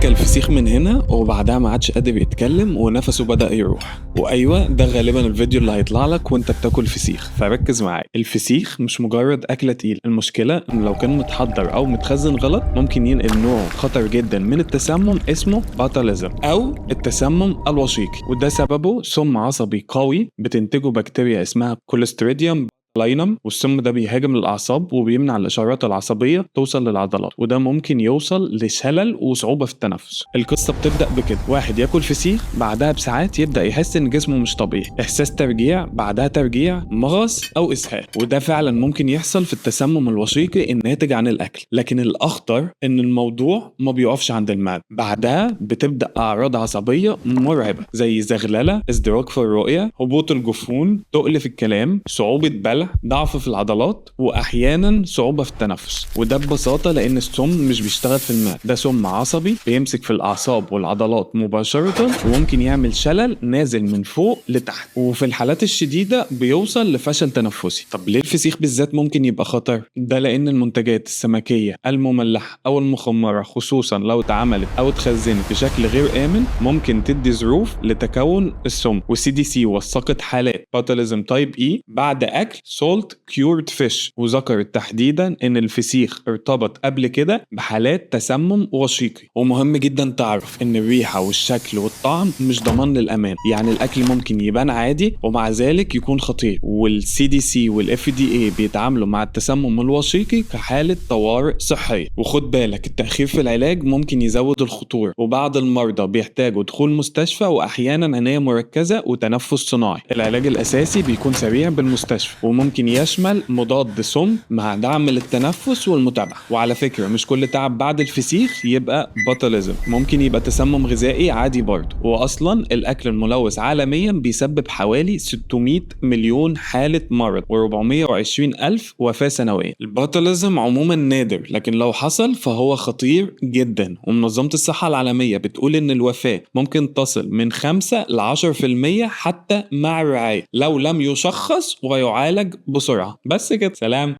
اكل فسيخ من هنا وبعدها ما عادش قادر يتكلم ونفسه بدأ يروح. وايوه، ده غالبا الفيديو اللي هيطلع لك وانت بتاكل فسيخ، فركز معايا. الفسيخ مش مجرد اكله تقيله، المشكله انه لو كان متحضر او متخزن غلط ممكن ينقل نوع خطر جدا من التسمم اسمه botulism او التسمم الوشيقي، وده سببه سم عصبي قوي بتنتجه بكتيريا اسمها Clostridium botulinum، والسم ده بيهاجم الاعصاب وبيمنع الاشارات العصبيه توصل للعضلات، وده ممكن يوصل لشلل وصعوبه في التنفس. القصه بتبدا بكده: واحد ياكل فسيخ، بعدها بساعات يبدا يحس ان جسمه مش طبيعي، احساس ترجيع، بعدها ترجيع، مغص او اسهال، وده فعلا ممكن يحصل في التسمم الوشيقي الناتج عن الاكل. لكن الاخطر ان الموضوع ما بيقفش عند المعده، بعدها بتبدا اعراض عصبيه مرعبه زي زغلله، ازدواج في الرؤيه، هبوط الجفون، تقل في الكلام، صعوبه بلع، ضعف في العضلات، واحيانا صعوبه في التنفس. وده ببساطه لان السم مش بيشتغل في المعده، ده سم عصبي بيمسك في الاعصاب والعضلات مباشره، وممكن يعمل شلل نازل من فوق لتحت، وفي الحالات الشديده بيوصل لفشل تنفسي. طب ليه الفسيخ بالذات ممكن يبقى خطر؟ ده لان المنتجات السمكيه المملحه او المخمره، خصوصا لو اتعملت او اتخزنت بشكل غير امن، ممكن تدي ظروف لتكون السم. وال CDC وثقت حالات botulism type E بعد اكل salt cured fish، وذكرت تحديدا ان الفسيخ ارتبط قبل كده بحالات تسمم وشيقي. ومهم جدا تعرف ان الريحه والشكل والطعم مش ضمان للامان، يعني الاكل ممكن يبان عادي ومع ذلك يكون خطير. وال CDC وال FDA بيتعاملوا مع التسمم الوشيقي كحاله طوارئ صحيه. وخد بالك، التاخير في العلاج ممكن يزود الخطوره، وبعض المرضى بيحتاجوا دخول مستشفى واحيانا عنايه مركزه وتنفس صناعي. العلاج الاساسي بيكون سريع بالمستشفى، وممكن يشمل مضاد سم مع دعم للتنفس والمتابعه. وعلى فكره، مش كل تعب بعد الفسيخ يبقى botulism، ممكن يبقى تسمم غذائي عادي برضه. واصلا الاكل الملوث عالميا بيسبب حوالي 600 مليون حاله مرض و420 الف وفاه سنويا. ال botulism عموما نادر، لكن لو حصل فهو خطير جدا، ومنظمه الصحه العالميه بتقول ان الوفاه ممكن تصل من 5 ل 10% حتى مع الرعايه لو لم يشخص ويعالج بسرعه. بس كده، سلام.